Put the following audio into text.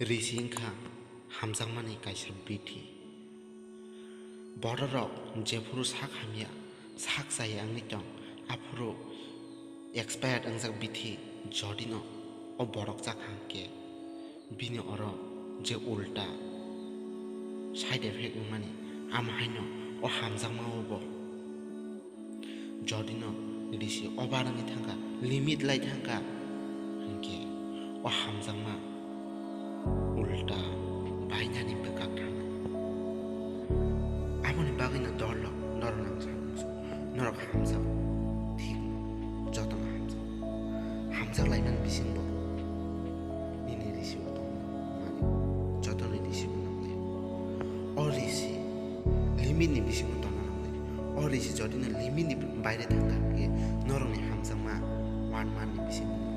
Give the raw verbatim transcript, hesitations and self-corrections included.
Risi wngkha hamjakmani kaisa bithi. Bororok jephuru sak hamya, sak chaya wngwi tong, aphuru expired wngjak bithi jodino o borok chakha hwnkhe, bini oro je ulta side effect wngmani, amahaino o hamjakmao bo jodino risi over wngwi thangkha, limit lai thangkha, hwnkhe o hamjakma ulta bainani bwkak thangnai. Aboni bagwino dol rok norok nang samung suk, norok hamjak thik no, jotono hamjak. Hamjak laimani bisingo nini risi bo tongmani, jotoni risi bo nangnai. O risi limit ni bisingo tongna nangnai. O risi jodino limit ni baire thangkha hwnkhe norokni hamjakma one month ni bisingo